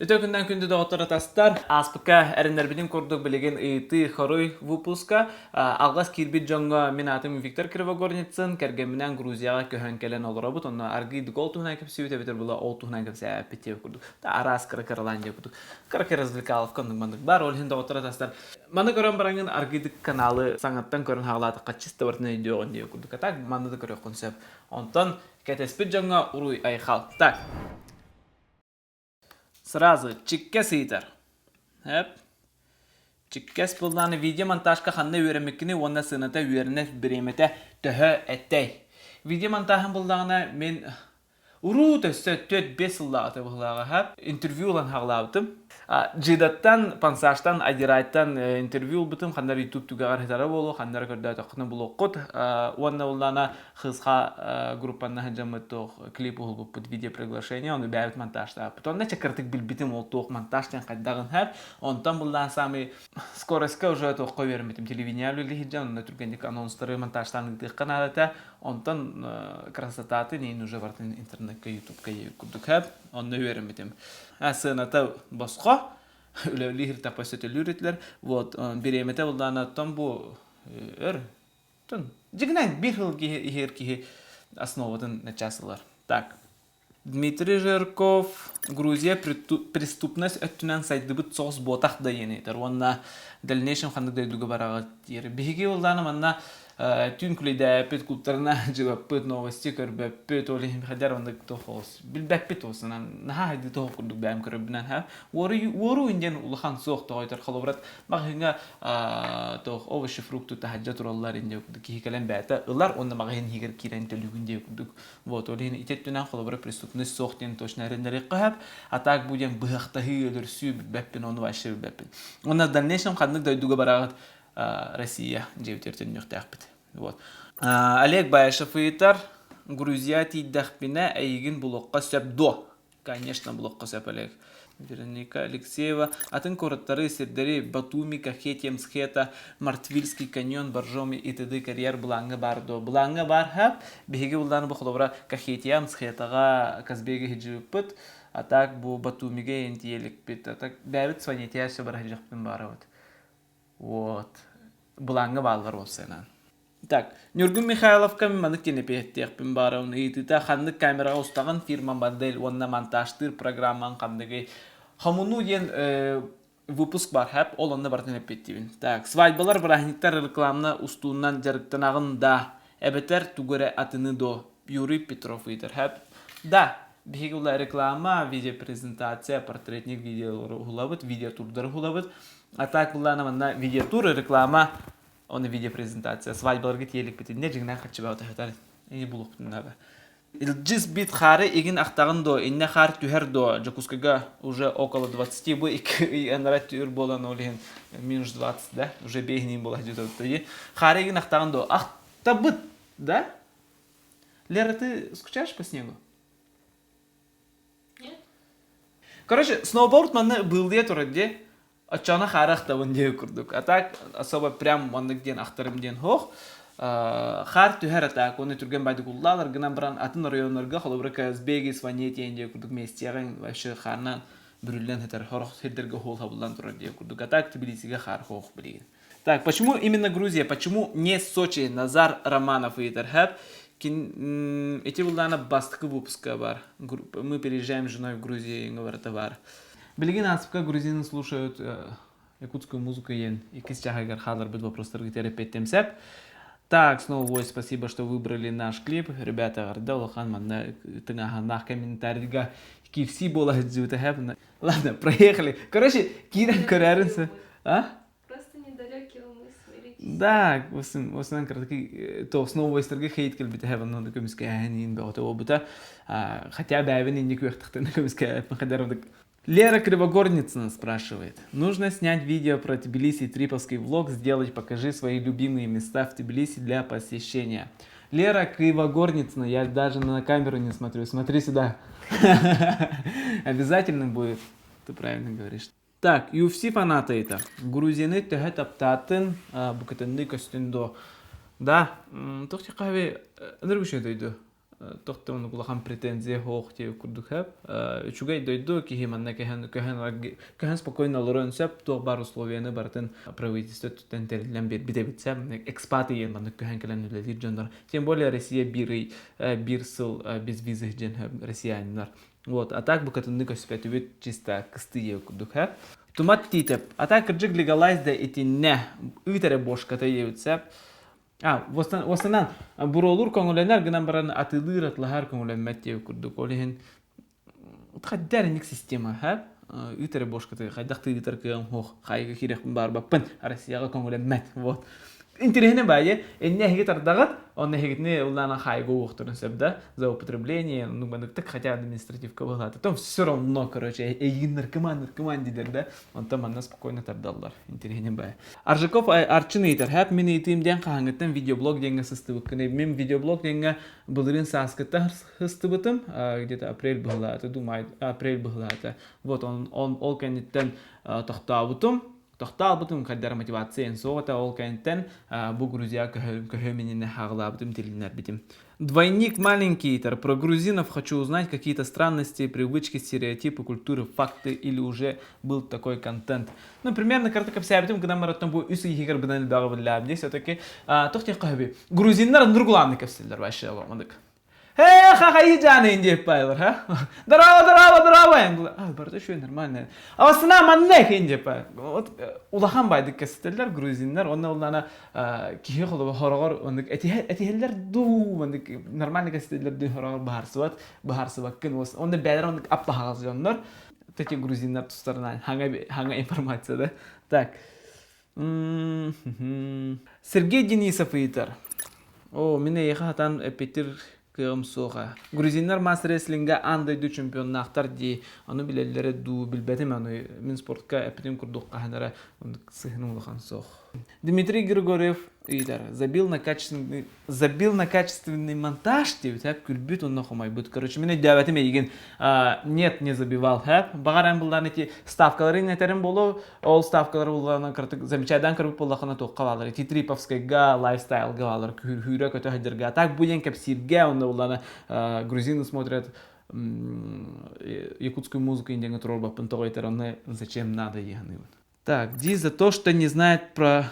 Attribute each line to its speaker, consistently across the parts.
Speaker 1: Үтө күннэн күндү доҕоттор атастар. Ааспыкка эрэннэрбитин курдук билигин ыйытыы хоруй выпуска. Алҕас киирбит дьоҥҥо мин аатым Виктор Кривогорницын, кэргэмминэн Грузияҕа көһөн кэлэн олоробут. Онно аргыйдык ол туһунан кэпсиибит эбэтэр була ол туһунан кэпсээбиппит диэбит курдук. Араас кыра-кыралаан диэбит курдук. Кыра-кыра развлекаловка оннук маннык бар. Ол иһин доҕоттор атастар маны көрөн бараҥын аргыйдык каналы саҥаттан көрөн хаалаатахха чисто барытын өйдүөҕүн диэбит курдук. А так манны да көрүөххүн сөп. Онтон кэтэспит дьоҥҥо уруй айхал. Так. Сразу чиккэс ыйытар. Эп. Чиккэс буоллаҕына видеомонтажка ханна үөрэммиккиний уонна сыаната үөрэнэр бириэмэтэ төһө этэй? Видеомонтажын буллаҕына мин урут өссө 4-5 сыллааҕыта быһылааҕа интервью ылан хаалаабытым. Джидаттан, Пансажтан, Айдирайтан интервью ылбытым, ханна эрэ YouTube түгэҕэр сытара буолуо, ханна эрэ көрдөөтөххүнэ булуоххут. Уонна буллаҕына Хысха группанна сылдьаммыт туох клип уһулбуппут видеоприглашение, ону бэйэбит монтажтаабыппыт. Онно чакыртык билбитим ол туох монтаж диэн хайдаҕын һэр. Онтон буллаан самый скоростька уже туохха үөрэммитим телевидение үлэлии сылдьан, онно түргэнник анонстары монтажтаан ыытыахха наадата. Онтон красотатын иин уже барытын интернекка, ютубка курдук һэр. Онно үөрэммитим. Сыаната босхо, үлэлии сыртахпа сөтөлүүр этилэр. Вот, бириэмэтэ буллаана оттон бу өр Дьиҥинэн биир сыл иһэр киһи основатын начаас ылар. Так. Дмитрий Жирков Грузия преступность өттүнэн сайдыбыт соҕус буотах да диэн этэр уонна дальнейшем ханнык дойдуга бараҕыт диир. Биһиги улдаана манна түүн күлэйдээппит, клубтарына дьыбаппыт, новости көрбөппүт, ол иһин хадьар оннук туох билбэппит осынан наһаа хайдыы туох курдук бэйэм көрөрбүнэн ха уоруу диэн улахан суох тоҕойтор холобурат маҕаһыыҥҥа туох овощи фрукты таһырдьа тураллар инде курдук киһи кэлэн бэйэтэ ылар уонна маҕаһыын иһигэр киирэн төлүүгүн диэ курдук вот ол иһин ити өттүнэн холобура преступность суох диэн точно эрэннэриэххэ сөп а так бу диэн быһахтаһыы өлөрсүү билбэппин ону вообще билбэппин уонна в дальнейшем ханнык дойдуга бараҕыт Россия дьиэбитигэр төннүөхтээхпит вот Олег Баишев ыйытар Грузия тиийдэхпинэ эйигин булуохха сөп дуо Конечно, булуохха сөп Олег. Вероника Алексеева атын куораттары, сирдэри Батуми, Кахетия, Мцхета, Мартвильский каньон, Боржоми и т.д. карьер былааҥҥа баар дуо? Былааҥҥа баар һап. Биһиги булдааны бу холобура Кахетия, Мцхетаҕа Казбеги сылдьыбыппыт. А так бу Батумига энтиэликпит. А так бэйэбит Сванетия өссө бара сылдьыахпытын баарабыт. Вот. Былааҥҥа бааллар уопсайынан. Так, Ньургун Михайловка мин маннык диэн эпиэттиэхпин баарабын. Ыйытыыта ханнык камераҕа устаҕын фирма модель уонна монтажтыыр программаҥ ханныгый? Хомунуу диэн выпуск бар хэп, ол онно барытын эппиэттиибин. Так, свадьбалар, бырааһынньыктар рекламна устуунан дьарыктанаҕын да, эбэтэр тугу эрэ атыны до? Юрий Петров ыйытар хэп. Да, биһиги ула реклама, видеопрезентация, портретник видеолары уһулабыт, видеотурдары уһулабыт. А так былаана манна видеотур, реклама, Оны видеопрезентация свадьбаларга тиэликпитинне дьиҥнээх харчыбаа утаһытар ини булуохпутун наада. Илдьис бит хаары игин ахтаҕын дуо, иннэ хаар түһэр дуо, Дьокуускайга уже около 20 бу икки ый анара түр буолан ол иһин минус 20 да, уже бэһинин буола дьутатты. Хаары игин ахтаҕын дуо, ахтабыт, да? Лера, ты скучаешь по снегу?
Speaker 2: Нет.
Speaker 1: Короче, сноуборд манна быыллыйа турар дии. Оччоҕуна хаары ахтабын диэ курдук. А так особо прям маннык диэн ахтарым диэн суох. Хаар түһэр а так уонна түргэн байдык уллаалар гынан баран атын оройуоннарга холобура Казбеги, Сванетия диэ курдук местияҕын вообще хаарынан бүрүллэн сытар сорох сирдэргэ хуол хабыллан турар диэ курдук. А так Тбилисигэ хаар суох билигин. Так, почему именно Грузия? Почему не Сочи? Назар Романов ыйытар. Хэп. Ити булдаана бастакы выпуска бар. Мы переезжаем с женой в Грузию, говорит, бар. Билигин ааспыкка грузины слушают якутскую музыку иэн иккис чаһыгар хааларбыт вопростарга эппиэттиэм сөп. Так, снова Вой, спасибо, что выбрали наш клип. Ребята, эҕэрдэ улахан манна тыҥааһыннаах комментарийга KFC буола сылдьыбыта хэп. Ладно, проехали. Короче, киирэн көрөрүн А?
Speaker 2: Просто недалекие умы, смиритесь.
Speaker 1: Да, осынан кыратык то сноубойстарга хейт кэлбитэ хэбэн көмүскээһин бөҕөтө буолбута. Хотя бэйэбин инник үөхтахтан көмүскээппин хадарбыт. Лера Кривогорницына спрашивает. Нужно снять видео про Тбилиси, триповский влог сделать, покажи свои любимые места в Тбилиси для посещения. Лера Кривогорницына, я даже на камеру не смотрю, смотри сюда. Обязательно будет, ты правильно говоришь. Так, UFC фаната это. Грузияны төһө таптаатын, букатынны көстүн до. Да, туох тиқаби ыныргы дойду. Тохто оннук улахан претензия суох диэбит курдук сөп. Үчүгэй дойду киһи манна көһөн көһөн көһөн спокойно олоруон сөп. Туох баар условияны барытын правительство өттүттэн тэриллэн биэрбит эбит сөп. Экспат иен маннык көһөн кэлэн үлэлиир дьоннор. Тем более Россия биир ый биир сыл без визы диэн россияниннар. Вот, а так букатынны көспөтүбүт чисто кыстыы диэбит курдук сөп. Тумат Тиитеп. А так кырдьык легалайз да итиннэ ыыт эрэ бошката диэбит сөп. А, уостанан буруолуур көҥүлэнэр гынан баран атыылыыр, атылаһар көҥүлэммэт диэбит курдук. Ол иһин хайдах эрэ система, һэ? Ыыт эрэ бошкаты хайдах тыытар кыаҕым суох, хайга киириэхпин баарбаппын, Россияҕа көҥүлэммэт. Вот. Интэриэһинэй баайы, иннэ эһиги тардаҕыт, онно эһигитини улаана хайга уохтарын сөп да, за употребление, ну маныктык, хотя административка быһалаата. Там все равно, короче, эйигин наркоман, наркоман диилэр да, онтон манна спокойно тардаллар. Интэриэһинэй баайы. Аржаков Арчын ыйытар, «Хэп мин ыйытыым диэн хаһааҥҥыттан видеоблог диэҥҥэ сыстыбыккыный? Мин видеоблог диэҥҥэ былырыын сааскыттан сыстыбытым, где-то апрель быһылаата, думаю, апрель быһылаата. Вот он, он ол кэнниттэн тохтообутум. Тохтообутум, хайдара мотивация суох этэ, ол кэнниттэн бу Грузия көһө мининэ хаҕылаабытым, тилиннэрбитим. Двойник маленький, про грузинов хочу узнать какие-то странности, привычки, стереотипы, культуры, факты или уже был такой контент. Ну, примерно кырата кэпсээбитим гынан бараттан бу үс ыйыгар бынан элбэҕи биллээм дии все-таки туох диэххэ сөбүй грузиннар нургулааны кэпсииллэр вообще мандык Э, ха жаны диэп байлар, ха? Здорово, здорово, здорово! А, барыта үчүгэй нормально. Авасына манна экен диэп Вот улахан байдык кэсителлер грузиннар, онно уллана киһи холобу хороҕор оннук этиһэллэр дуу, маннык нормально кэсителлэр дуу хороҕор баһарсыбат, баһарсыбаккын. Онно бээлэр оннук аппаһаҕас дьоннор. Эти грузиннар тустарынан хаҥа хаҥа информация да. Так. Сергей Денисов ыйытар. О, мин эйиэхэ хатан эппиттир кыаҕым суоҕа. Грузиннар мас-рестлингэ аан дойду чемпионнаахтар дии. Ону билэллэрэ дуу, билбэтим ону. Мин спортка эппитим курдук хаһан эрэ сыһыным улахан суох. Дмитрий Григорьев ыйытар. Забил на качественный, забил на качественный монтаж диэбит, һэп күлбүт уонна хомойбут. Короче, мин өйдөөбөтүм эйигин. Нет, не забивал, һэп. Баҕар эн буллаан ити ставкаларын этэрим болу, ол ставкалары буллаан кыратык замечайдан көрбүт буоллахына туохха баалар. Ити Триповскайга, лайфстайлга баалар, хүүрэ көтө сылдьарга. Так бу диэн кэпсииргэ, онно буллаана грузины смотрят якутскую музыку индиаҥа туруорбаппын тоҕо этэр, онно зачем надо дии Так, Ди за то, что не знает про...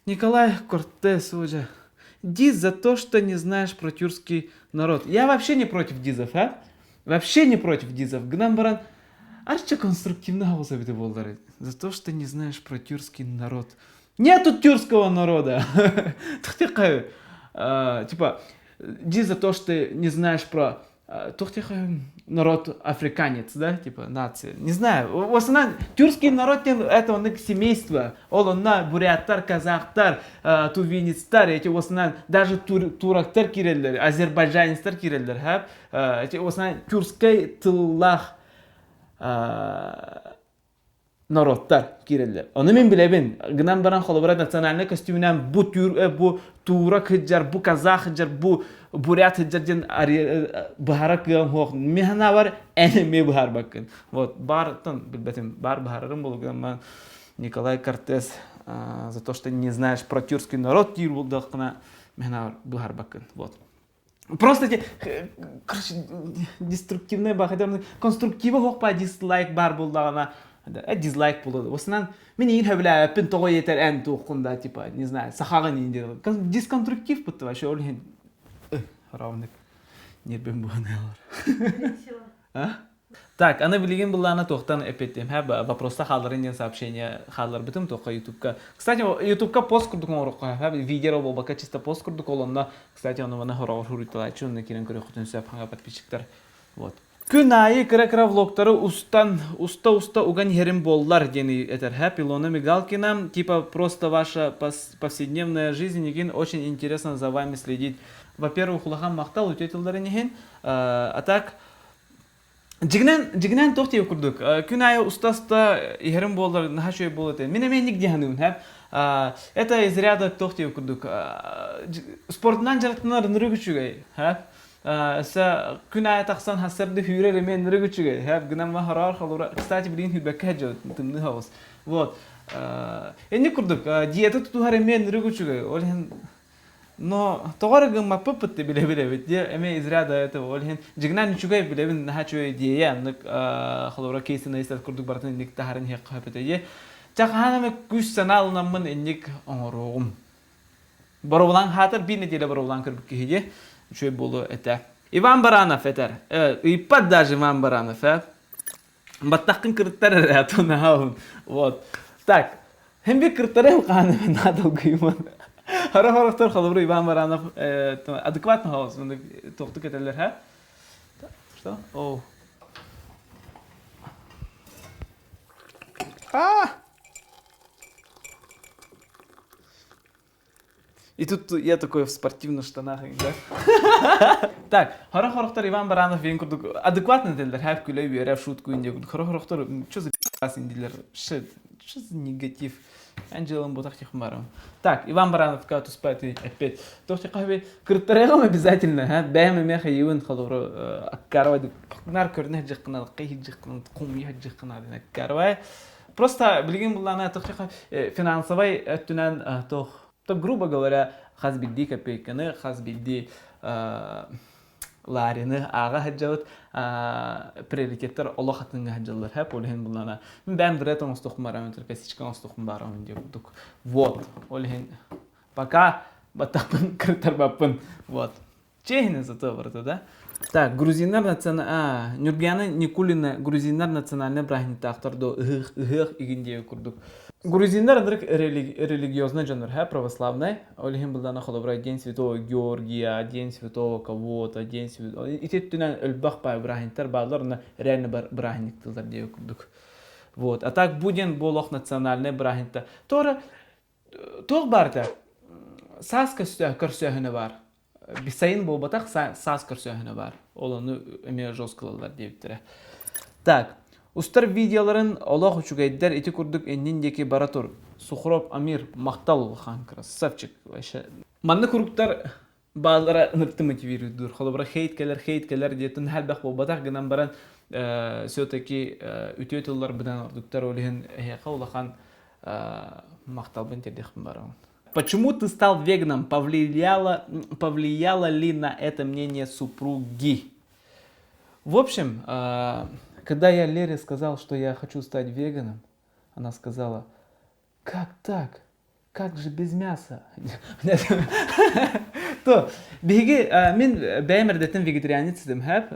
Speaker 1: Николай Кортес уже. Ди за то, что не знаешь про тюркский народ. Я вообще не против дизов, а? Вообще не против дизов. Гынан баран арча конструктивно эбитэ буоллар. За то, что не знаешь про тюркский народ. Нету тюркского народа. Типа, ди за то, что не знаешь про туох народ африканец, да, типа нация. Не знаю, в основном тюркский народ это он семейство. Ол онно буряттар, казахтар, тувинецтар, эти в основном даже турактар киирэллэр, азербайджанецтар киирэллэр, эти в основном тюркскай тыллаах норуоттар киирэллэр. Ону мин билэбин. Гынан баран холобура национальнай көстүүмүнэн бу түүр бу туурак сылдьар, бу казах сылдьар, бу бурят сылдьар диэн быһара кыам суох. Мин санаабар эн эмиэ быһаарбаккын. Вот баартан билбэтим. Баар быһаарарым буолуо гынан Николай Кортес за то, что не знаешь про тюркский народ диир буолдаххына мин санаабар быһаарбаккын. Вот. Просто эти, короче, деструктивный ба, хотя конструктива хоқпа дизлайк бар булдаҕына, дизлайк буолуо. Осынан мин иин хөбүлээбэппин тоҕо етер эн туоххун да, типа, не знаю, сахаҕын иин диэн. Дисконструктив бутта вообще ол иһин ровно нербин буһаналар. А? Так, аны билигин былаана туохтан эппиттим, һэ, вопроста хаалларын диэн сообщение хаалларбытым туохха ютубка. Кстати, ютубка пост курдук оҥоруохха, һэ, видео буолбакка чисто пост курдук ол онно, кстати, ону маны хороҕор суруйталааччы, онно киирэн көрүөххүтүн сөп, хаҥа подписчиктар. Вот. Күн аайы кыра-кыра влогтары устан, уста-уста уган иһэрим буоллар диэн этэр, һэ, Илона Мигалкина, типа просто ваша повседневная жизнь, игин очень интересно за вами следить. Во-первых, улахан махтал үтүө тылларын иһин, а так Дьигинэн, дьигинэн туох диэбит курдук, күн аайы уста-уста иһэрим буоллар наһаа үчүгэй буолуо этэ. Мин эмиэ инник дии саныыбын, һэ. Это из ряда туох диэбит курдук, спордунан дьарыктанар ынырык үчүгэй, һэ. Өссө күн аайы тахсан хассарды сүүрэр эмиэ ынырык үчүгэй, һэ. Гынан хороҕор холура, кстати, билигин сүүрбэккэ сылдьабыт, тымныы соҕус. Вот. Инник курдук, диета тутуһар эмиэ ынырык үчүгэй. Ол иһин. Но тоҕо эрэ гыммаппыт билэ-билэбит диэ эмиэ из ряда этого ол иһин дьиҥинэн үчүгэй билэбин наһаа үчүгэй идея оннук холобура Кейси Нейстат курдук барытын инник таһарын иһиэххэ сөп этэ дии. Чэ хаһан эмэ күүс санаа ылынаммын инник оҥоруоҕум. Боробулаан хаатар биир нэдиэлэ боробулаан көрбүт киһи дии үчүгэй буолуо этэ. Иван Баранов этэр. Ыйыппат даже Иван Баранов э. Баттаххын кырыттар эрэ, а то наһаа Вот. Так, Һин бир кырыттарыам хаһан эмэ наада долгуйуман. Хара-хорохтор холобур Иван Баранов адекватно хаос туохтук этэллэр ха? Что? О. А! И тут я такой в спортивных штанах, да? Так, хара-хорохтор Иван Баранов диэн курдук адекватно этэллэр, хэп күлэ үөрэ шутку инде курдук. Хара-хорохтор что за диилэр, что за негатив? Анджелом бутах барам. Так, Иван Баранов туспа опять. Тохти кахби кырыттарыгым обязательно, ха? Бэйэм эмиэ хайыбын холобуру аккарва нар көрүнэ жыккына, кыйы жыккына, кумуйа жыккына ден аккарва. Просто билигин буллана тохти финансовай өттүнэн тох, то грубо говоря, хас биирдии копейканы, хас биирдии ларины ааҕа сылдьабыт приоритеттар олох атыҥҥа сылдьаллар һэ ол иһин буллана мин бэйэм дырыат оҥостуохпун барамын косичка оҥостуохпун баарабын диye курдук вот ол иһин пока баттахпын кыртарбаппын вот Чехини зато барыта да. Так, грузиннар национа... А, Нюргяна Никулина грузиннар национальнай бырааһынньыктаахтар до ыһыах, ыһыах игин диэби курдук. Грузиннар ынырык религиозный дьоннор, ха, православный. Ол иһин былдана холобура День Святого Георгия, День Святого кого-то, День Святого... Ити өттүнэн өлбөх баай бырааһынньыктар бааллар, онно реально бырааһынньыктыылар диэби курдук. Вот. А так бу диэн буолуох национальнай бырааһынньыкта. Тора туох баарта? Саас көрсөөһүнэ баар. Сайын буолбатах, саас көрсөөһүнэ баар. Ол ону эмиэ жестко ылаллар диэбиттэрэ. Так, устар видеоларын олох үчүгэйдэр ити курдук иннин диэки бара тур. Сухроб Амир, махтал улахан красавчик. Вообще. Маннык куруктар баалара ынырты мотивируйдуур. Холобура хейт кэлэр, хейт кэлэр диэтин элбэх буолбатах гынан баран все-таки үтүө тылларбынан ордуктар ол иһин эһиэхэ улахан махталбын тиэрдиэхпин барабын. Почему ты стал веганом? Повлияло, повлияло ли на это мнение супруги? В общем, когда я Лере сказал, что я хочу стать веганом, она сказала, как так? Как же без мяса? То, биһиги мин бэйэм эрдэттэн вегетарианец этим хэп.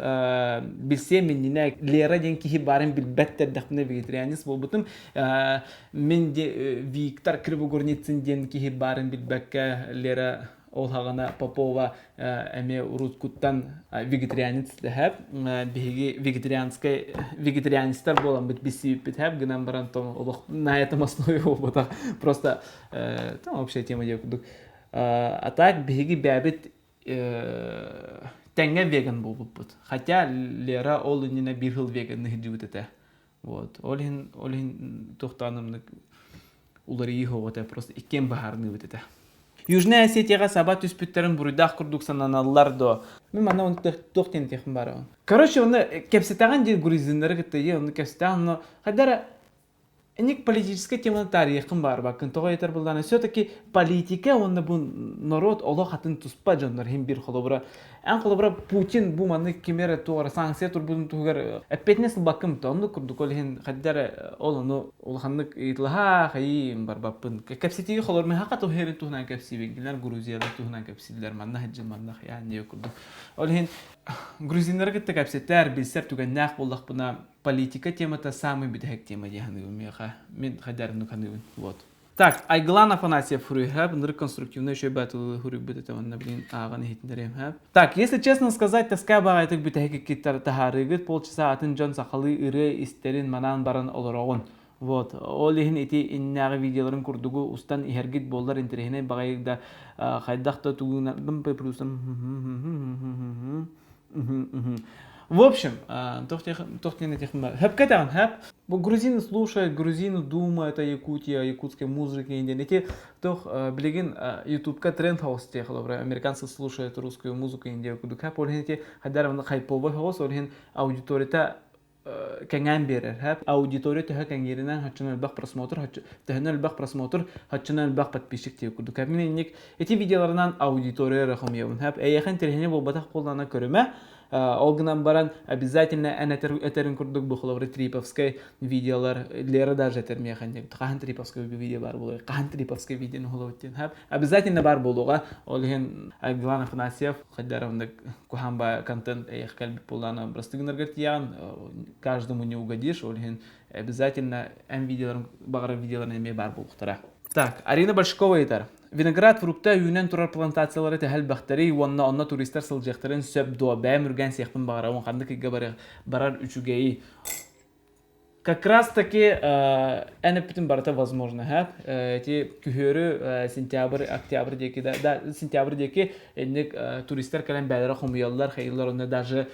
Speaker 1: Билсиэм иннинэ Лера диэн киһи баарын билбэт эрдэхпинэ вегетарианец буолбутум. Мин Виктор Кривогорницын диэн киһи баарын билбэккэ Лера ол хаҕана Попова эмиэ уруткуттан вегетарианец дэһэп биһиги вегетарианскай вегетарианецтар буоламмыт билсибиппит хэп гынан баран том олох на этом основе буолбатах просто там общая тема диye курдук а так биһиги бэйэбит тэҥҥэ веган буолбуппут хотя Лера ол иннинэ биир сыл веганны сылдьыбыт этэ Вот. Ол иһин ол иһин туохтаанымнык уларыйыы суох этэ, просто иккиэн быһаарыныыбыт этэ. Южная Осетияҕа саба түспүттэрин буруйдаах курдук сананаллар дуо? Мин манна ону туох диэн этиэхпин баарабын. Короче, онно кэпсэтэҕин диир грузиннары кытта ийэ онно кэпсэтэҕин, но хайда эрэ Эник политическай теманы таарыйыаххын баарбаккын. Тоҕо этэр буллаана все-таки политика уонна бу норуот олох атын туспа дьоннор иһин биир холобура. Эн холобура Путин бу маннык ким эрэ туох эрэ санкция турбутун туһугар эппиэтинэс ылбаккын то оннук курдук ол иһин хайда эрэ ол ону улаханнык ыйытылаһа хайыы барбаппын. Кэпсэтиигэ холобур мен хака туһуйарын туһунан кэпсиибин. Кинилэр Грузиялар туһунан кэпсииллэр. Манна сылдьын манна яан диye курдук. Ол иһин грузиннары кытта кэпсэтэр, билсэр түгэннээх буоллахпына политика темата самый бүтэһик тема дии саныыбын миэхэ. Мин хайдарыннык саныыбын. Вот. Так, Айгылан Афанасьев хуруйха, бындыр конструктивный еще бәтулы хуруйбут это онна блин ааҕан иһитиннэриэм хэп. Так, если честно сказать, тоска баҕайытык бүтэһик иккиттэр таһаарыыгыт полчаса атын дьон сахалыы ырыа истэрин манаан баран олороҕун. Вот, ол иһин ити иннээҕи видеоларын курдугу устан иһэргит буоллар интэриэһинэй баҕайык да хайдах да тугунан плюсом В общем, туох диэн этиэхпин Хөпкө этэҕин, хөп. Бу грузины слушают, грузины думают о Якутии, о якутской музыке диэн. Ити туох билигин ютубка тренд хаус диэх холобура американцы слушают русскую музыку индия курдук. Ол иһин ити хайдар хайповой хаус, ол иһин аудиторията. кэҥээн биэрэр. Һэп аудитория төһө кэҥииринэн хаччынан элбэх просмотр, төһөнөн элбэх просмотр, хаччынан элбэх подписчик диye курдук. Мин инник ити видеоларынан аудитория эрэ хомуйабын. Һэп эйиэхэ интэриэһинэй буолбатах буоллаҕына көрүмэ. Ол гынан баран обязательно эн этэрин курдук бу холобура Триповскай видеолар Лера даже этэр миэхэ хаһан Триповскай видео баар буолуой хаһан Триповскай видеоны холобут диэн обязательно баар буолуоҕа ол иһин Айгылан Афанасьев хайдарымнык куһаан ба контент эйэх кэлбит буоллаана бырастыгынаргар тиийэҕин каждому не угодишь ол иһин обязательно эн видеоларын баҕарар видеоларын эмиэ баар буолуохтара так Арина Большкова ыйытар Виноград фрукта үүнэн турар плантациялары төһө элбэхтэрий уонна онно туристар сылдьыахтарын сөп дуо? Бэйэм үргээн сиэхпин баҕарабын, ханнык ыйга барар үчүгэйий? Как раз таки эн эппитин барыта возможно, һэ? Эти күһүөрү сентябрь, октябрь диэки да, да сентябрь диэки инник туристар кэлэн бээлэрэ хомуйаллар, хайыллар онно даже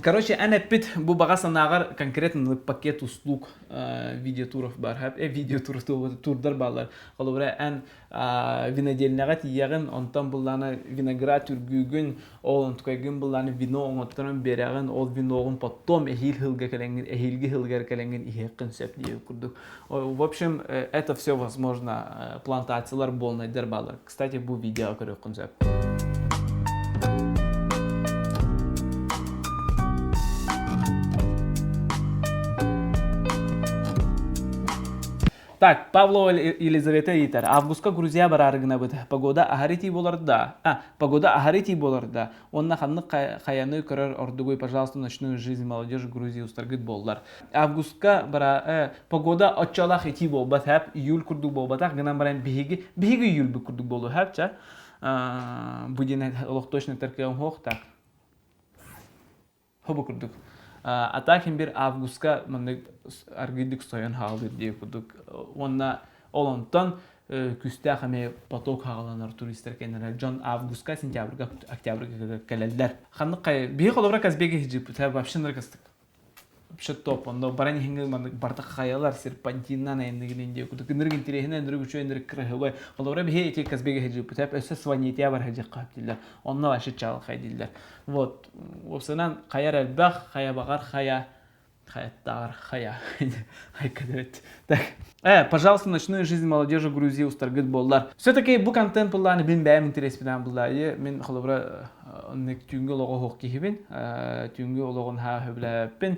Speaker 1: Короче, эн эппит бу баҕа санааҕар конкретно пакет услуг видеотуров бар, һэ? Видеотур турдар бааллар. Холобура, эн винодельняҕа тиийэҕин, онтон буллаана виноград үргүүгүн, ол онтукайгын буллаана вино оҥотторон биэрэҕин, ол виноҕун потом эһиил сылга кэлэҥҥин, эһиилги сылгар кэлэҥҥин иһиэххин сөп диэбит курдук. В общем, это все возможно. Плантациялар буолнайдар бааллар. Кстати, бу видеоҕа көрүөххүн сөп. Так, Павлова Елизавета ыйытар. Августка Грузия бараары гынабыт. Погода аһары итии буолар да? А, погода аһары итии буолар да? Уонна ханнык хайаны көрөр ордугуй, пожалуйста, ночную жизнь молодежи Грузии устаргыт буоллар. Августка бара погода оччолоох итии буолбат хэп, июль курдук буолбатах, гынан баран биһиги, биһиги июльбүт курдук буолуо хэп, ча. Бу диэн олох точно этэр кыаҕым так. Хобу курдук. А так им бир августка маннык аргыйдык сойон хаалыр диye курдук. Уонна ол онтон күстээх эмиэ поток хааланар туристар кэннэрэ дьон августка, сентябрьга, октябрьга кэлэллэр. Ханнык хайа биһи холобура Казбеги хиджиппит, вообще ныргастык. Вообще топ, онно баран иһиҥҥэ маннык барда хайалар серпантинынан айанныгын диye курдук. Ынырык интириэһинэй, ынырык үчүгэй, ынырык кыраһыабай. Холобура биһи эти Казбеги хиджиппит, өссө Сванетия бар хиджикка дииллэр. Онно вообще чаҕылхай дииллэр. Вот, уопсайынан хайар элбэх, хайа баҕар хайа, хайаттааҕар хайа. Хайкадырыт. Так. Пожалуйста, ночную жизнь молодежи Грузии устаргыт буоллар. Все-таки бу контент буллааны мин бэйэм интэриэспинэн буллаайы. Мин холобура оннук түүҥҥү олоҕу оһох киһибин. Түүҥҥү олоҕун хаа сөбүлээбэппин.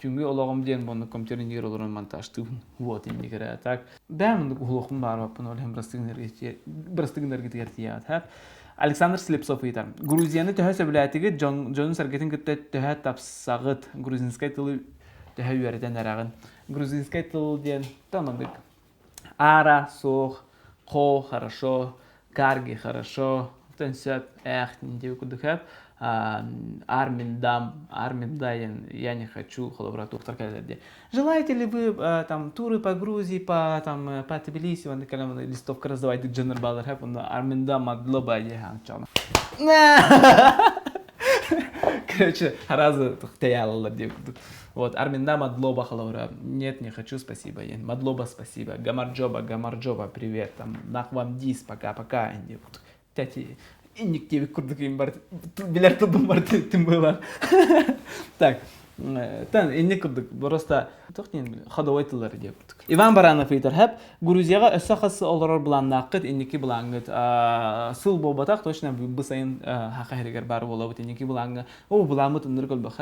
Speaker 1: Түүҥҥү олоҕум диэн буонну компьютер иннигэр олорон монтажтыыбын. Вот иннигэр так. Бэйэм оннук уһулуохпун баарбаппын ол иһин бырастыгынаргытыгар тиийэҕит. Александр Слепцов ыйытар. Грузияны төһө сөбүлээтигит, дьонун-сэргэтин кытта төһө тапсаҕыт? Грузинскай тылы төһө үөрэтэн эрэҕин? Грузинскай тыл диэн оннук Ара, суох, хо, хорошо, карги, хорошо, оттон сөп, ээх диэби курдук сөп. Арминдам, арминда я не хочу, холобура туохтар кэлэлэр диye. Желаете ли вы там туры по Грузии, по там по Тбилиси, онно кэлэн листовка раздавать дьоннор баалар хэп, онно арминда мадлоба диye хаанчаана. Короче, разы тэйалалар диye курдук. Вот, Арминда Мадлоба холобура, нет, не хочу, спасибо. Мадлоба, спасибо. Гамарджоба, Гамарджоба, привет. Там, нах вам дис, пока-пока. Тяти, инник диэбит курдук бар билэр тылбын бар тым была. Так, тан инник курдук просто туох диэн ходовой тыллары диэ курдук. Иван Баранов ыйытар хэп Грузияҕа өссө хас олорор былааннааххыт инники былааҥҥыт сыл буолбатах точно бу сайын хаха иһигэр баар буолабыт инники былааҥҥа о былааммыт ыннырык өлбөх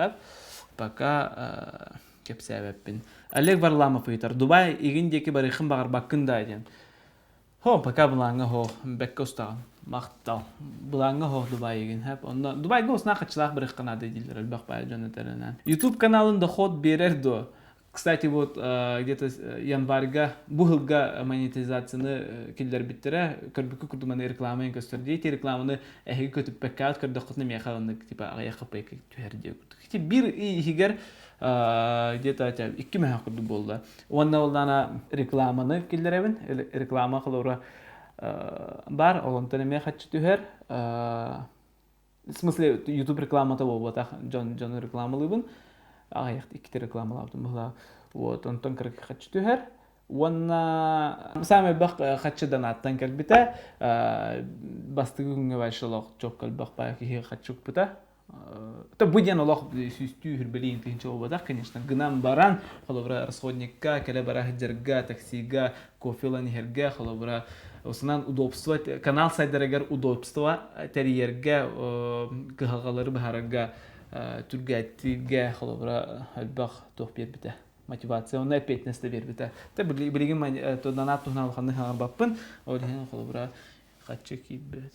Speaker 1: Пока кэпсээбэппин. Олег Варламов ыйытар, Дубай игин диэки барыаххын баҕарбаккын да диэн. Хо, пока былааҥҥа хо, бэккэ устаҕын. Махтал. Былааҥҥа хо Дубай игин. Хэп. Онно Дубайга усна хаччылаах барыахха наада дииллэр элбэх баай дьон этэринэн. YouTube каналын доход биэрэр дуо? Кстати, вот где-то январьга бу сылга монетизацияны киллэрбиттэрэ. Көрбүккэ курдук маны рекламаны көстөр дии. Ити рекламаны эһиги көтүппэккэ көрдөххүтүнэ миэхэ оннук типа аҕыйах копейка түһэр диye курдук. Ити биир иһигэр где-то 2 мөһөх курдук буолла. Уонна оллаана рекламаны киллэрэбин. Реклама холобура бар, ол онтон эмиэ хаччы түһэр. В смысле, YouTube рекламата буолбатах, дьон дьону рекламалыыбын. Аҕыйах иккитэ рекламалаабытым быһыылаах. Вот, онтон кыракый хаччы түһэр. Уонна саамай элбэх хаччы донаттан кэлбитэ. Бастакы күҥҥэ вообще олох чокко элбэх баай киһи хаччы укпута. Это бу диэн олох сүүстүү хүрбэлиин тыһыынча буолбатах, конечно. Гынан баран, холобура, расходникка, кэлэ бара сылдьарга, таксига, кофе ылан иһэргэ, холобура, осунан удобство, канал сайдарыгар удобство тэрийэргэ, кыһалҕалары быһаарарга, түргээттииргэ, холобура, элбэх туох биэрбитэ мотивация онно эппиэтинэс да биэрбитэ. Тэ билигин донат туһунан улаханнык хаҥарбаппын. Ол иһин холобура Хаччы киирбэт.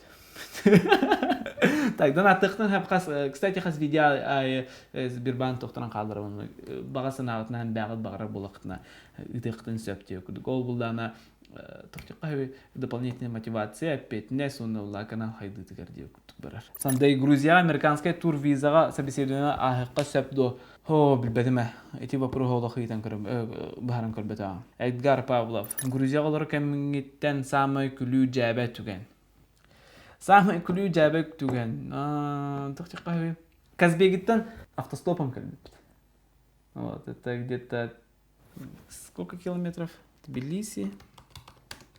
Speaker 1: Так, донаттыктан хас, кстати, хас видео аайы Сбербанк тохторон хаалларабын. Баҕа санааҕытынан бэҕит баҕарар буолаххытына ыытыаххытын сөп диye курдук. Ол булдаана тохтуохха дополнительная мотивация, эппиэтинэс уонна улааканан хайдыытыгар диye курдук барар. Сандай Грузияҕа американскай тур визаҕа собеседование ааһыахха сөп дуо? О, билбэтим ээ. Ити боппуруоһу олох ыйытан быһааран көрбөтөҕүм. Эдгар Павлов. Грузияҕа олорор кэмҥиттэн саамай күлүү-дьээбэ түгэн. Саамай күлүү-дьээбэ түгэн. Туох диэххэ Казбегиттан автостопом кэлбиппит. Вот, это где-то сколько километров? Тбилиси,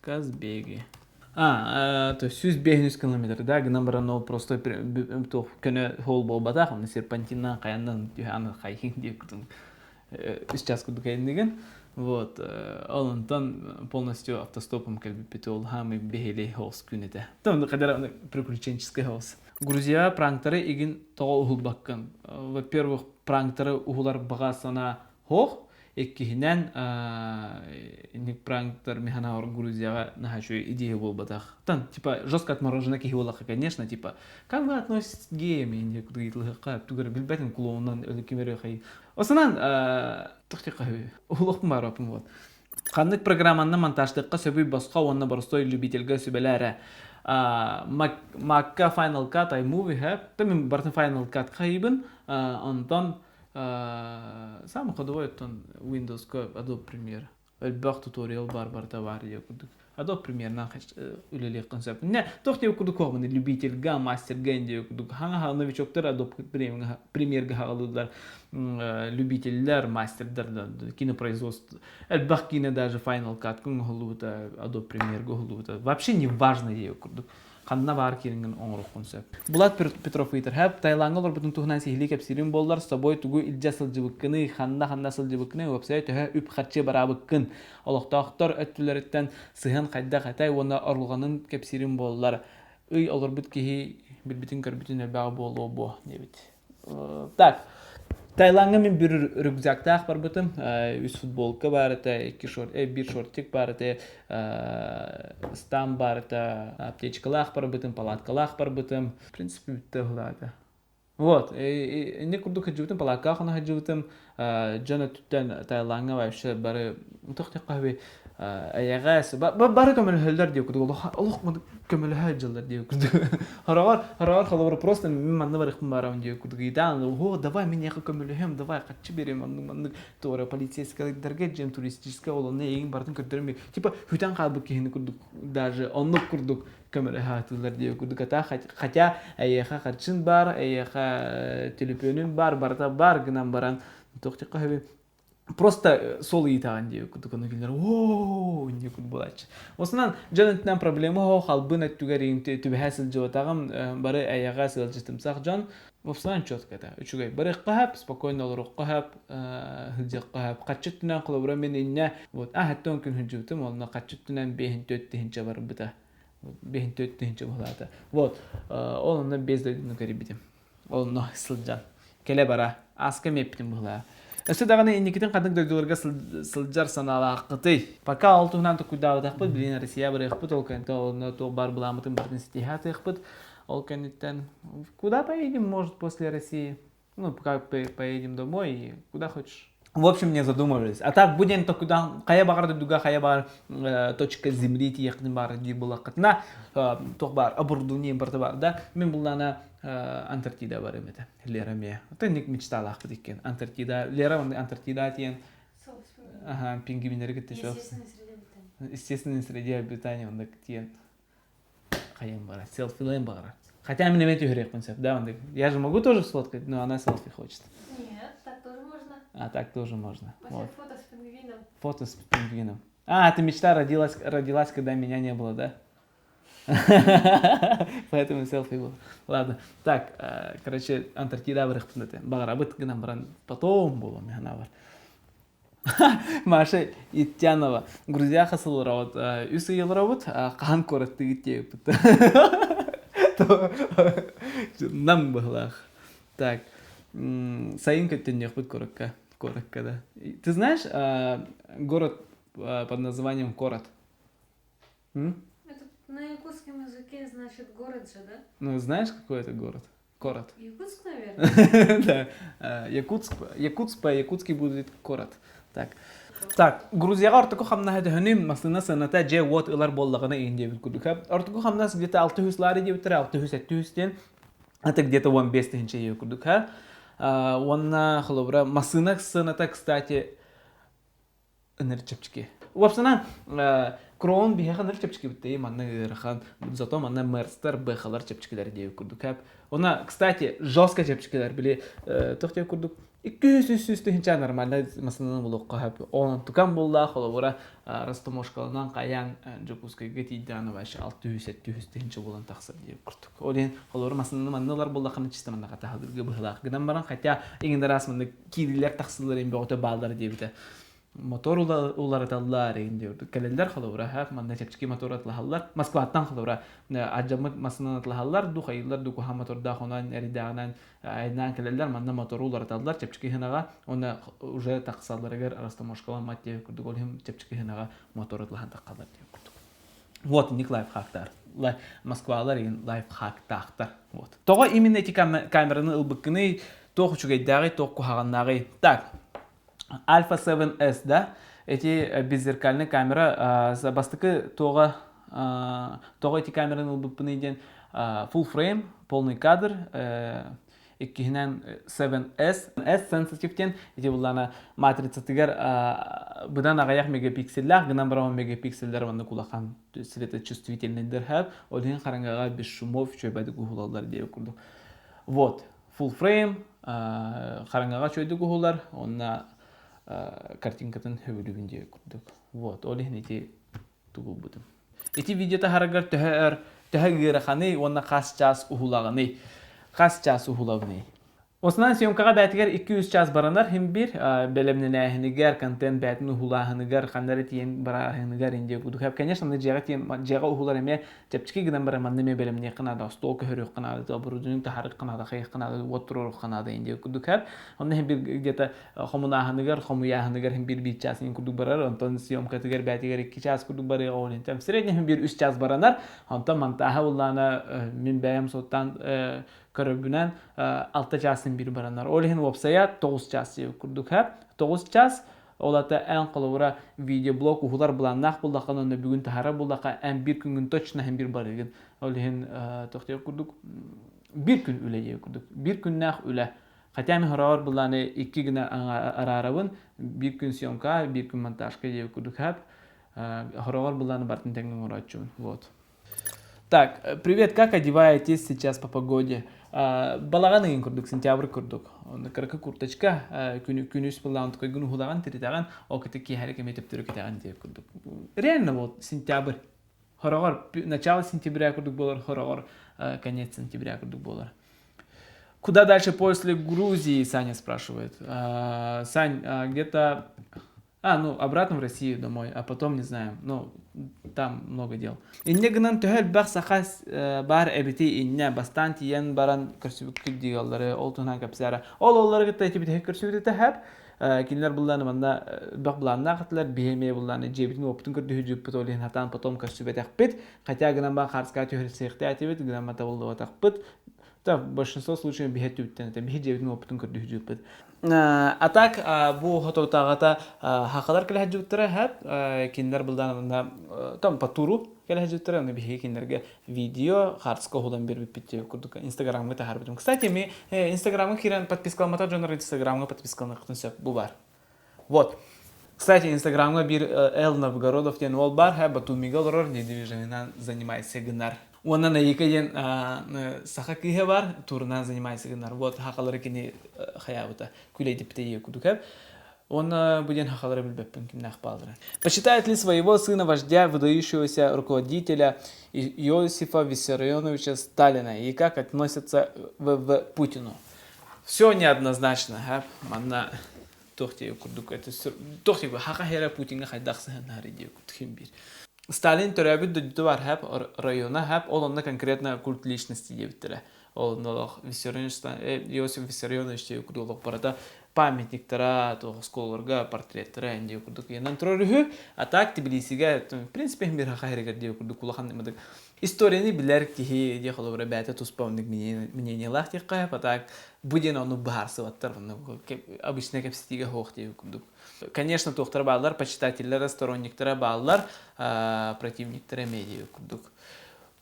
Speaker 1: Казбеги. А, то есть 105 километр, да, гынан баран ол простой туох көнө суол буолбатах, оны серпантиннан хайаннан түһэ хайхин диэк кутун үс час курдук айанныгын. Вот, ол онтон полностью автостопом кэлбиппит ол хаамый бэһиэлэй хоос күн этэ. Там қадар приключенческий хоос. Грузия пранктары игин тоҕо уһулбаккын? Во-первых, пранктары уһулар баҕа санаа Һох, иккиһинэн, инник пранктар механаур Грузияҕа наһаа үчүгэй идея буолбатах. Тан, типа, жестко отмороженный киһи буоллахха, конечно, типа, как вы относитесь к геям? Инник ыйытылыһыкка, тугу эрэ билбэтин клоуннан өлүкүм эрэ хай. Осынан, тохтихха улохпун баараппын вот. Ханнык программанна монтажтыахха сөбүй босхо уонна боростой любительга сүбэлээ Mac-ка Final Cut iMovie хэп. Та мин бартын Final Cut хайыбын. Онтон Самый ходовой оттон Windows-ка Adobe Premiere. Элбэх туториал бар барыта баар диye курдук. Adobe Premiere-нан үлэлиэххин сөп. Не, туох диye курдук куһаҕаны любительга, мастерга диye курдук. Хаҥа новичоктар Adobe Premiere-га хаҕалыыллар. Любителлэр, мастердар кинопроизводство. Элбэх киинэ даже Final Cut-ка оҥоһуллубута, Adobe Premiere-га оҥоһуллубута. Вообще не важно диye курдук. ханна баар киириҥҥин оҥоруоххун сөп. Булат Петров ыйытар, «Хэп, Таилаҥҥа олорбутун туһунан сиһилии кэпсиирим буоллар, с собой тугу илдьэ сылдьыбыккыный, ханна-ханна сылдьыбыккыный, уопсайа төһө үп-харчы бараабыккын, олохтоохтор өттүлэриттэн сыһыан хайдах этэй уонна орулҕанын кэпсиирим буоллар, ый олорбут киһи билбитин-көрбүтүн элбэҕэ буолуо буо» диэбит. Так, Таилаҥҥа мин бір рюкзактаах барбытым. Үс футболка баар этэ, икки шорт, биир шортик баар этэ, стан баар этэ, аптечкалаах барбытым, палаткалаах барбытым. В принципе, бүттэ уһулаата. Вот, инник курдук сылдьыбытым, палаткаҕа хоно сылдьыбытым. Дьон өттүттэн Таилаҥҥа вообще бары туох диэххэ эйэҕэс бары көмөлөһөллөр диye курдук олох көмөлөһө дьыллар диye курдук хороҕор хороҕор холобура просто мин манна барыахпын баарабын диye курдук ыйдаан о давай мин эйиэхэ көмөлөһөм давай хаччы берем оннук маннык туора полицейскайдарга дьиэм туристическай ол онно эйигин барытын көрдөрөм типа хүтэн хаалбыт киһини курдук даже оннук курдук көмөлөһө атыылар диye курдук хотя эйиэхэ харчын баар эйиэхэ төлөпүөнүн баар барыта баар гынан баран туох диэххэ просто суол ыйытаҕын диye курдук ону кинилэр оо инньэ курдук буолааччы. Осунан дьон өттүнэн проблема оһох албын өттүгэр түбэһэ сылдьыбатаҕым бары эйэҕэс ыалдьытымсах дьон уопсайынан четко это үчүгэй барыахха сөп спокойно олоруохха сөп сылдьыахха сөп хаччы өттүнэн холобура мин инньэ вот аһаттан күн сылдьыбытым онно хаччы өттүнэн биэһин түөрт тыһыынча барбыта биэһин түөрт тыһыынча буолаата вот ол онно биэс дойдуну кэрийбитим Онно сылдьан. Кэлэ-бара. Ааска эмиэ эппитим быһыылааҕа. Өссө даҕаны инникитин ханнык дойдуларга сылдьар санаалааххытый? Пока ол туһунан толкуйдаабатахпыт, билигин Россия барыахпыт, ол кэнниттэн онно туох баар былааммытын барытын ситиһэ атыахпыт. Ол кэнниттэн куда поедем, может, после России? Ну, пока поедем домой и куда хочешь. В общем, не задумывались. А так, бу диэн токудан хайа баҕар дойдуга хайа баҕар точка земли тиийэхтин баар дии булаххытына туох баар оборудование барыта баар да мин буллаана Антарктида барым этэ Лера эмиэ ник мечталаахпыт иккиэн Антарктида Лера Антарктида тиийэн ага пингвиннэри кытта естественной среде обитания оннук тиийэн хайыам баҕарар селфилыам баҕарар хотя мин эмиэ түһэриэхпин сөп да оннук я же могу тоже сфоткать но она селфи хочет
Speaker 2: нет так тоже можно
Speaker 1: а так тоже можно
Speaker 2: вот. фото с пингвином
Speaker 1: фото с пингвином а ты мечта родилась родилась когда меня не было да Поэтому селфи был. Ладно. Так, короче, Антарктида барыахпын этэ. Баҕарабыт гынан баран потом буолуом бар. Маша Иттянова. Грузия хасылыравыт. Үс ыйылыравыт. Хаһан куораттыгыт диэбиппит. Нам быһылаах. Так, сайын көттөннүөхпүт куоракка. Куоракка да. Ты знаешь город под названием Корот?
Speaker 2: М? Это на якутском языке значит город же, да?
Speaker 1: Ну, знаешь, какой это город? Корот.
Speaker 2: Якутск, наверное?
Speaker 1: Да. Якутск, Якутск по-якутски будет корот. Так. Так, Грузияҕа ортоку хамнаһа төһөнүй массыына сыаната дьиэ уот ылар буоллаҕына иһин диэбит курдук. Ортоку хамнас где-то 600 лари диэбиттэрэ, 600-700 диэн. Это где-то 15 тыһыынча диэбит курдук. Уонна, холобура, массыына сыаната, кстати, ыныр чэпчэки. Уопсанан, Крон биһиэхэ ыныр чэпчэки биттэй манна ыарахан, зато манна мерстер, бэхалар чэпчэкилэр диэбит курдук. Она, кстати, жестко чэпчэкилэр, били, туох диэбит курдук, 200-300 тыһыынча нормально массыынаны булуохха сөп. Онтукан буллаах, холобура, растаможкаланан хайаан Дьокуускайга тиийдэҕинэ вообще 600-700 тыһыынча буолан тахсар диэбит курдук. Ол иһин, холобура, массыынаны манна ылар буоллаххына, чисто манна хатаһалыырга быһыылаах. Гынан баран, хотя иҥин араас маннык киирилэр тахсыллар им бөҕөтө бааллар диэбитэ мотор уларыталлар игин диэбит кэлэллэр холобура ха манна чэпчэки мотор атлаһаллар Москваттан холобура адьаммыт массыынан атлаһаллар ду хайыыллар ду куһаҕан мотордаах онон эридээҕинэн айаннаан кэлэллэр манна мотору уларыталлар чэпчэки хынаҕа уонна уже тахсалларыгар растаможкаламмат диэбит курдук ол иһин чэпчэки хынаҕа мотор атлаһан таххаллар диэбит курдук Вот, ник лайфхактар. Москвалар игин лайфхактаахтар. Вот. Тоҕо именно эти камераны ылбыккыный, туох үчүгэйдээҕий, туох куһаҕаннааҕый? Так, Alpha 7S, да? Эти беззеркальный камера бастакы туоҕа тоҕо эти камераны ылбыппыный диэн full frame, полный кадр, иккиһинэн 7S, S sensitive диэн ити буллаана матрицатыгар быдан аҕыйах мегапикселлээх гынан баран мегапикселлэр маннык улахан светочувствительныйдар хэп ол иһин хараҥаҕа без шумов үчүгэйдик уһулаллар диэбит курдук вот full frame хараҥаҕа үчүгэйдик уһулар уонна картинкатын сөбүлүүбүн диэбит курдук вот ол иһин ити тугулбутум Ити видео таһарыгар төһө өр, төһө ыараханый уонна хас чаас уһулаҕыный? Хас чаас уһулабыный? Основной съемкаҕа бээтигэр 2-3 чаас баранар иһин биир бэлэмнэнээһинигэр, контент бээтин уһулааһыныгар, ханна эрэ тиийэн барааһыныгар индия кудук. Конечно, манна дьиэҕэ тиийэн дьиэҕэ уһулар эмиэ чэпчэки гынан баран манна эмиэ бэлэмниэххэ наада, остуол көһөрүөххэ наада, оборудование таһаарыахха наада, хайыахха наада, уот туруоруохха наада индия кудук. Онно иһин биир где-то хомунааһыныгар, хомуйааһыныгар иһин биир-биир чаас иһин курдук барар, онтон съемкатыгар бээтигэр 2 чаас курдук барыаҕа ол иһин средний иһин биир үс чаас баранар, онтон монтааһа буллаана мин бэйэм суоттаан көрөрбүнэн 6 чаасын биир баранар. Ол иһин уопсайа 9 чаас курдук 9 чаас ол ата эн холобура видеоблог уһулар былааннаах буллаххына онно бүгүн таһара буллахха эн биир күнгүн точно иһин биир барыгын. Ол иһин тохтуох курдук биир күн үлэ диэ курдук. Биир күннээх үлэ. Хотя мин хороҕор былааны икки гына араарабын. Биир күн съемка, биир күн монтажка диэбит курдук хап. Хороҕор былааны бартын тэҥҥэ оҥорооччубун. Вот. Так, привет, как одеваетесь сейчас по погоде? Балаҕан ыйын курдук, сентябрь курдук. Онно кыракы курточка, күнүс былаан тукайгын уһулаҕын, тиритаҕын, ол кытта киэһэрик эмиэ төптөрү кэтэҕин диэбит курдук. Реально вот сентябрь. Хороҕор начало сентября курдук буолар, хороҕор конец сентября курдук буолар. Куда дальше после Грузии, Саня спрашивает. Сань, где-то ну, обратно в Россию домой, а потом, не знаю, ну, там много дел. Инньэ гынан төһө элбэх саха баар эбитий инньэ бастаан тиийэн баран көрсүбүккүт дигаллары ол туһунан кэпсээрэ. Ол оллары кытта ити көрсүбүт этэ хэп. Кинилэр буллааны манна бөх былааннаах этилэр, биһи эмиэ буллааны дьиэбитин уоппутун көрдөһүдьүппүт, ол иһин хатаан потом көрсүбэтэхпит. Хотя гынан ба хаарскаа түһэрсиэхтээтибит, гынан ба табыллыбатахпыт. Да, большинство случаев биһи өттүбүттэн этэ, биһи дьиэбитин уоппутун көрдөһүдьүппүт. А так бу хотутааҕыта хахалар кэлэһдьүттэрэ хэп кинилэр былдаан там по туру кэлэһдьүттэрэ аны биһиги кинилэргэ видео хартска уһулан бербиппит диэбит курдук инстаграмҥа таһаарбытым. Кстати, ми инстаграмҥа киирэн подпискаламматах дьоннор инстаграмҥа подпискаланыахтын сөп бу бар. Вот. Кстати, инстаграмҥа биир Эл Новгородов диэн уол баар, һэ Батумига олорор, недвижимынан занимайся гынар. Уонна Наика диэн саха кыыһа бар, турунан занимайся гынар. Вот хахалары кини хаябыта, күлэйдиппитэ кудук. Уонна бу диэн хахалары билбэппин кимнээх баалларын. Почитает ли своего сына вождя, выдающегося руководителя Иосифа Виссарионовича Сталина и как относится В.В. Путину? Все неоднозначно. Манна туох диэ курдук это туох диэ хаха хера Путиҥҥа хайдах сыһыаннаһар диэ курдук биир. Сталин төрөөбүт дойдута бар хэп района хэп ол онно конкретно культ личности диэбиттэрэ. Ол онно Иосиф Виссарионович диэ курдук олох барыта памятниктара, туох оскуолаларга портреттара диэ курдук ыйанан турар үһү. А так Тбилисигэ в принципе бир хаха хэригэр диэ курдук улахан историяны билэр киһи диэ холобура бэйэтэ туспа оннук мнениелаах диэххэ а так бу диэн ону быһаарсыбаттар обычно кэпсэтиигэ суох диэ курдук. Конечно, туохтара бааллар, почитателлэрэ, сторонниктара бааллар, противниктара эмиэ диэ курдук.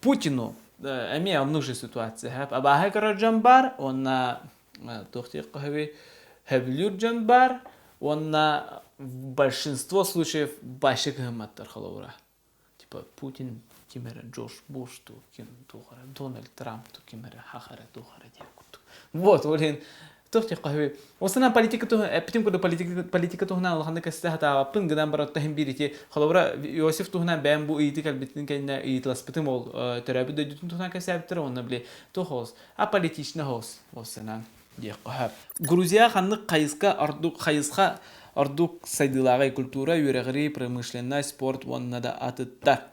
Speaker 1: Путину эмиэ оннук же ситуация. Абааһы көрөр дьон бар, уонна туох диэххэ сөбүй, сөбүлүүр дьон бар, уонна в большинство случаев башы кыһымматтар холобура. Типа Путин ким эрэ Джордж Буш дуу, ким туох эрэ Дональд Трамп дуу ким эрэ хах эрэ туох эрэ диэн курдук. Вот, ол иһин туох диэххэ сөбүй. Осынан политика туһун эппитим курдук политика, политика туһунан улаханнык кэсте сатаабаппын гынан баран иһин биир ити холобура Иосиф туһунан бэйэм бу ыйытыы кэлбитин кэннэ ыйыталаспытым ол төрөөбүт дойдутун туһунан кэпсээбиттэр уонна били туох оҕус аполитичный оҕус ол санаан диэххэ сөп. Грузия ханнык хайыска ордук хайысха ордук сайдыылааҕый культура, үөрэҕирии, промышленность, спорт уонна да атыттар.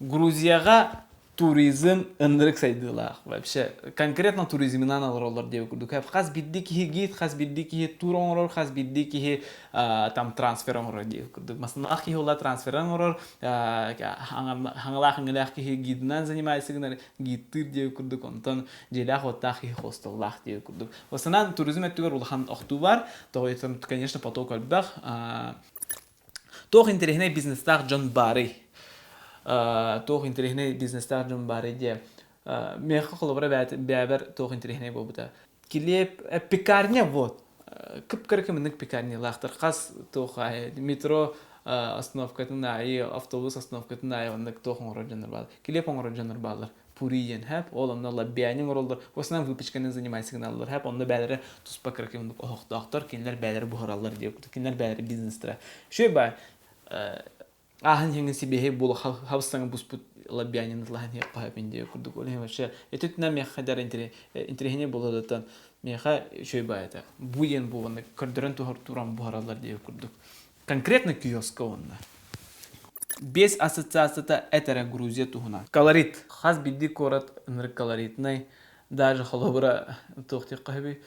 Speaker 1: Грузияҕа туризм ынырык сайдыылаах. Вообще конкретно туризмынан олороллор диэбит курдук. Хас биирдии киһи гид, хас биирдии киһи тур оҥорор, хас биирдии киһи там трансфер оҥорор диэбит курдук. Масыналаах киһи ула трансфер оҥорор, хаҥалаах иҥэлээх киһи гидынан занимается гынар, гидтыыр диэбит курдук. Онтон дьиэлээх-уоттаах киһи хостеллаах диэбит курдук. Осынан туризм өттүгэр улахан охтуу бар. Тоҕо конечно, поток элбэх. Туох интэриэһинэй бизнестаах дьон баарый? Туох интэриэһинэй бизнестаах дьон баарый диэ. Миэхэ холобура бэйэбэр туох интэриэһинэй буолбута. Килиэп, пекарня вот. Кып-кыра кымынык пекарнялаахтар. Хас туох метро остановкатын аайы, автобус остановкатын аайы оннук туох оҥорор дьоннор бааллар. Килиэп оҥорор дьоннор бааллар. Пури диэн хэп, ол онно лабиани оҥороллор, в основном выпечканы занимайся гыналлар хэп, онно бээлэрэ туспа кыракый оннук оһохтоохтор, кинилэр бээлэрэ буһараллар диэбит, кинилэр бээлэрэ бизнестэрэ. Үчүгэй бай, ааһын иһиҥин сибиэһэй буола хабыстаҥа буспут лабианины лаһан иһиэххэ сөп диye курдук. Ол иһин вообще этитинэн миэхэ дэр интэриэһинэй буолуодаттан миэхэ үчүгэй бай этэ. Бу диэн буоланны көрдөрөн туһар туран буһараллар диye курдук. Конкретно киоска уонна. Без ассоциацията этэрэ Грузия туһунан. Колорит. Хас биирдии куорат ынырык колоритнай. Даже холобура туох диэххэ сөбүй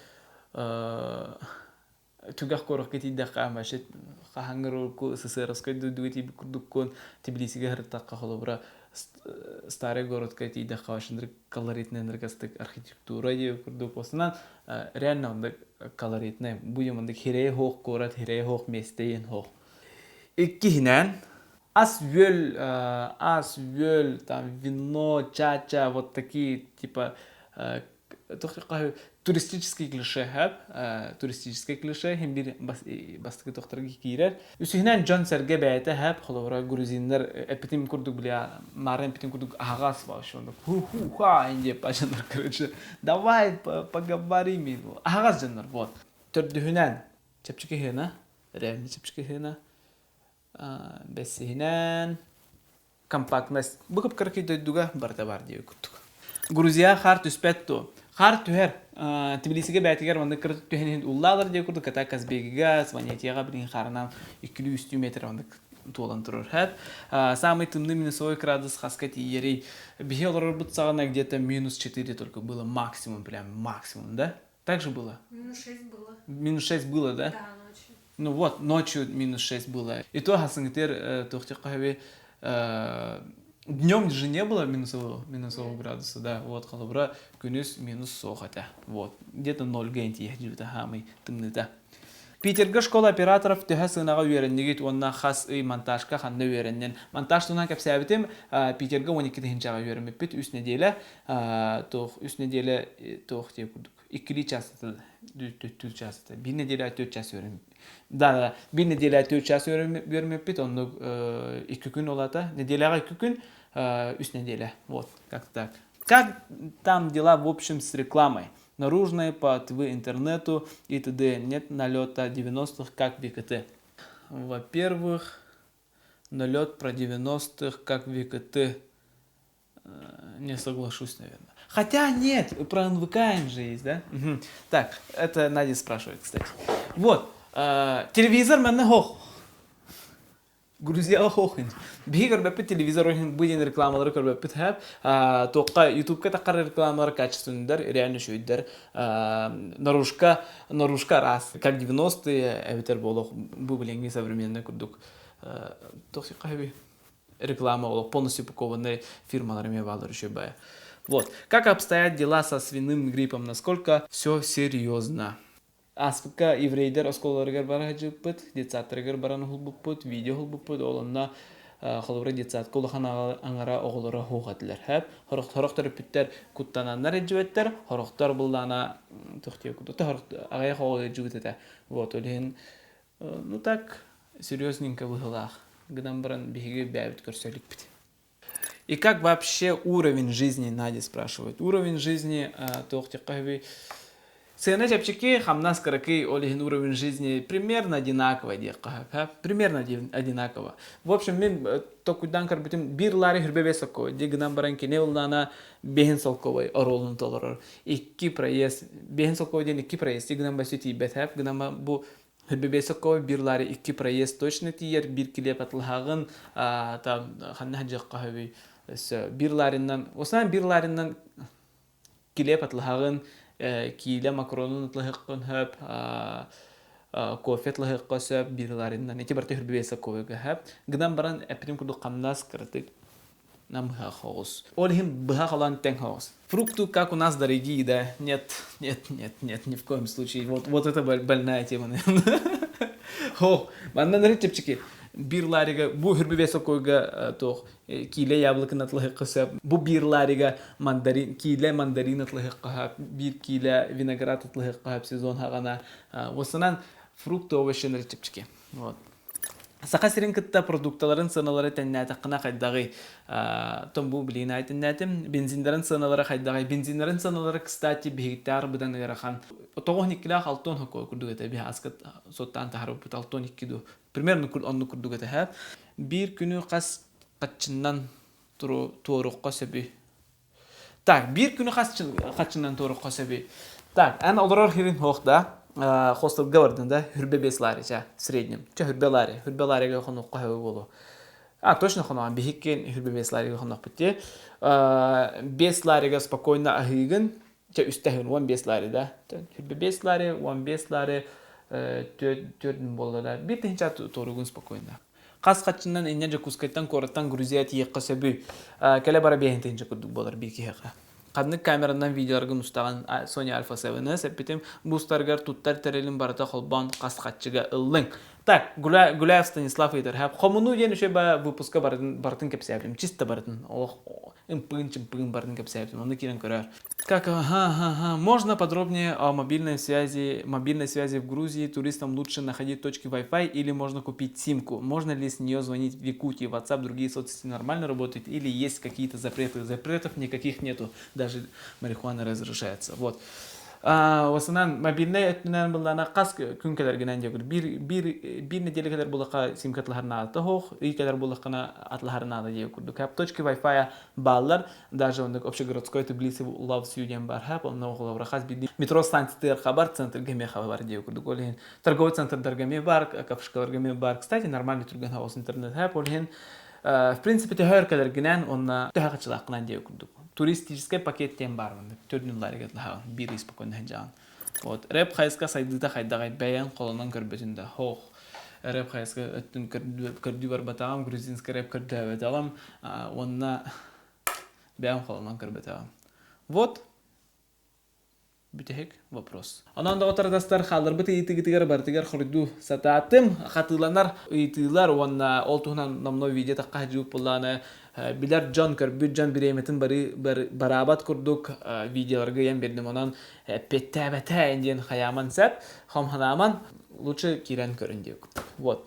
Speaker 1: түгэх куоракка тиийдэххэ вообще хаһаҥҥыр урукку СССРскай дойдуга тиийбит курдуккун Тбилисигэ сырыттахха холобура старый городка тиийдэххэ вообще ынырык колоритный ынырык астык архитектура диэбит курдук осынан реально оннук колоритный бу оннук хирей хоох куорат хирей хоох миэстэйин хоох иккиһинэн ас-үөл ас-үөл там вино чача вот такие типа туристический клише хэп туристический клише иһин биир бастакы тохторго киирэр үсүһүнэн дьон-сэргэ бэйэтэ хэп холобура грузиннар эппитим курдук бля марын эппитим курдук аһаҕас вообще ху-ху-ха диэп дьоннор короче давай поговорим аһаҕас дьоннор вот төрдүһүнэн чэпчэки сыана реально чэпчэки сыана бэсиһинэн компактность. Бу кып-кыракый дойдуга барыта бар диэбит курдук. Грузия хаар түспэт дуо? Хаар түһэр. Тбилисигэ бээтигэр маннык кыра түһэн иһин уллаалар диэ курдук ката Казбегига, Сванетияҕа билигин хаарынан 2-3 метр маннык туолан турар. Хэт. Самый тымныы минусовой градус хаска тиийэрий. Биһи олорорбут саҕана где-то минус 4 только было максимум, прям максимум, да? Так же было?
Speaker 2: Минус 6 было.
Speaker 1: Минус 6 было, да?
Speaker 2: Да, ночью.
Speaker 1: Ну вот, ночью минус 6 было. И то хасыңытер туохтеххаби днем же не было минусового градуса, да, вот холобура күнүс минус суох этэ. Вот, где-то ноль тиийэ хаамый тымныыта. Питерга школа операторов төһө сыанаҕа үөрэннигит уонна хас ый монтажка ханна үөрэннин. Монтаж туһунан кэпсээбитим, Питерга 12 тыһыынчаҕа үөрэммиппит үс неделя, туох үс неделя туох диye курдук иккилии час түөрт час биир неделя түөрт час үөрэммит да да биир неделя түөрт час үөрэммиппит оннук икки күн олата неделяҕа икки күн үс неделя вот как так как там дела в общем с рекламой. Наружные по ТВ интернету и т.д. Нет налета 90-х, как в ВКТ. Во-первых, налет про 90-х, как в ВКТ, не соглашусь, наверное. Хотя нет, про НВК же есть, да? Угу. Так, это Надя спрашивает, кстати. Вот, телевизор манна суох. Грузияҕа суох ини. Биһиги көрбөппүт телевизор бу диэн рекламалары көрбөппүт һээп. Туохха Ютубка таххар рекламалар качественныйдар, реально үчүгэйдэр. Наружка, наружка араас. Как 90-е эбэтэр буолуох бу билиҥҥи современный курдук туох реклама олох полностью упакованные фирмалар эмиэ бааллар үчүгэй Вот. Как обстоят дела со свиным гриппом? Насколько все серьезно? Ааспыкка еврейдэр оскуолаларыгар бара сылдьыбыппыт, детсадтарыгар баран уһулбуппут, видео уһулбуппут, ол онно холобура детсадка улахан аҥара оҕолоро суох этилэр. Хэп, сорох төрөппүттэр куттананнар илдьибэттэр, сорохтор быллаана туох диэ курдук, аҕыйах оҕо илдьибит этэ. Вот, ол иһин ну так серьезненько быһыылаах гынан баран биһиги бэйэбит көрсө иликпит. И как вообще уровень жизни, Надя спрашивает. Уровень жизни туох диэххэ Сыана чэпчэки, хамнас кыракый, ол иһин уровень жизни примерно одинаково диэххэ примерно одинаково. В общем, мин толкуйдаан көрбүтүм биир лари хүрбэ бес сокковой дии гынан баран кини ыллаана бэһин солковой оруолун толорор. Икки проезд, бэһин солковой диэн икки проезд гынан баси тиийбэт гынан бу Хүрбэ биэс сокковой биир лари икки проезд точно тиийэр, биир килиэп атылаһаҕын, там ханна сылдьыахха сөбүй өссө биир лариннан, основном биир лариннан килиэп атылаһаҕын, киилэ макаронун атылаһыаххын сөп, кофе атылаһыахха сөп биир лариннан. Ити барыта хүрбэ биэс сокковойга сөп. Гынан баран эппитим курдук хамнас кыратык намыһах оҕус. Ол иһин быһа халан тэҥ оҕус. Фрукты, как у нас, дорогие, да? Нет, нет, нет, нет, ни в коем случае. Вот, вот это больная тема, наверное. Хо, манна нары чэпчэки. Биир ларига бу хүрбэ биэс сокойга туох киилэ яблокын атылаһыкка сөп. Бу биир ларига мандарин, киилэ мандарин атылаһыкка биир киилэ виноград атылаһыкка сезон хаҕана. Осынан фрукты, овощи чэпчэки. Вот. Саха сирин кытта продукталарын сыаналара тэннээтэххинэ хайдаҕый? Том бу билигин айтыннаатым. Бензиннэрин сыаналара хайдаҕый? Бензиннэрин сыаналара, кстати, биһигиттээр быдан ыарахан. Тоҕус иккилээх алтон хокуо курдук этэ. Биһи аскыт суоттаан таһарбыппыт алтон икки ду. Примерно оннук курдук этэ. Биир күнү хас хаччыннан туорукка сөбүй? Так, биир күнү хаччынан туорукка сөбүй? Так, эн олорор сирин суох да, хостелга бардын да, хүрбэ бес лари, ча, в среднем. Ча, хүрбэ лари, хүрбэ ларига хонуохха сөбө буолуо. А, точно хоноҕон, биһиккин хүрбэ бес ларига хонуохпут дии. Бес ларига спокойно аһыыгын, ча, үстэһин, 15 лари да. Хүрбэ бес лари, 15 лари, төрдүн буолла да. Биир тыһыынча туоругун спокойно. Хас хаччынан инньэ Дьокуускайтан куораттан Грузия тиийиэххэ сөбүй? Кэлэ-бара биэһин тыһыынча курдук буолар биир киһиэхэ. Ханнык камеранан видеоларгын устаҕын Sony Alpha 7S эппитим бу устаргар туттар тэрилин барыта холбоон хас хаччыга ыллыҥ. Так, Гуляев Станислав ыйытар. Хомунуу диэн үчүгэй ба выпуска барытын, барытын кэпсээбитим. Чисто барытын. Олох ымпыгын-чымпыгын барытын кэпсээбитим. Онно киирэн көрөөр. Как, ага, ага, можно подробнее о мобильной связи в Грузии? Туристам лучше находить точки Wi-Fi или можно купить симку? Можно ли с нее звонить в Якутии? WhatsApp, другие соцсети нормально работают или есть какие-то запреты? Запретов никаких нету, даже марихуана разрешается. Вот. В основном мобильнай өттүнэн буллана хас күн кэлэргинэн диэкүр биир биир биир неделя кэлэр булаха симка атылаһар наада суох ый кэлэр буллаххына атылаһар наада диэ курдук точки Wi-Fi бааллар даже оннук общегородской Тбилиси Loves You диэн бар хап онно оҕолоро хас биирдии метро станциятыгар хабар центрга эмиэ хабар диэ курдук ол иһин торговый центрдарга эмиэ бар кафешкаларга эмиэ бар кстати нормальный түргэн хаос интернет хап ол иһин в принципе төһө өр кэлэргинэн уонна төһө хачылааххынан диэ курдук туристическай пакет диэн бар маннык төрдүн ларыгар биир ый спокойно сылдьаҕын вот рэп хайыска сайдыыта хайдаҕай бэйэҥ холонон көрбөтүн да хоох рэп хайыска өттүн көрдүү барбатаҕым грузинский рэп көрдөөбөтөҕүм уонна бэйэм холонон көрбөтөҕүм вот бүтэһик вопрос. Онон доҕоттор атастар хаалларбыт ыйытыгытыгар барытыгар хоруйдуу сатаатым. Хатыыланар ыйытыылар уонна ол туһунан номнуо видео тахха сылдьыбыт буоллаҕына билэр дьон, көрбүт дьон бириэмэтин бары бараабат курдук видеоларга ыйан биэрдим. Онон эппиэттээбэтэ диэн хайааман сөп, хом ханааман лучше киирэн көрүн диэк. Вот.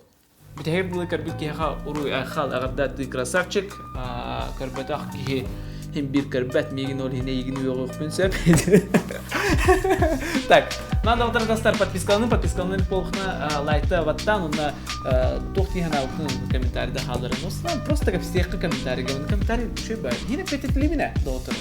Speaker 1: Бүтэһик дылы көрбүт киһиэхэ уруй айхал эҕэрдэ ты красавчик көрбөтөх киһи. Хин биир көрбөт, миигин ол иһин эйигин үөҕүөхпүн сөп. Так, надо доҕоттор подпискаланын, подпискаланын полхна лайкта баттаан, уонна туох дии санаабыккын комментарийда хаалларын. Просто кэпсиэххэ комментарийга, комментарий үчүгэй баар. Хин эппетитлибинэ доҕоттор.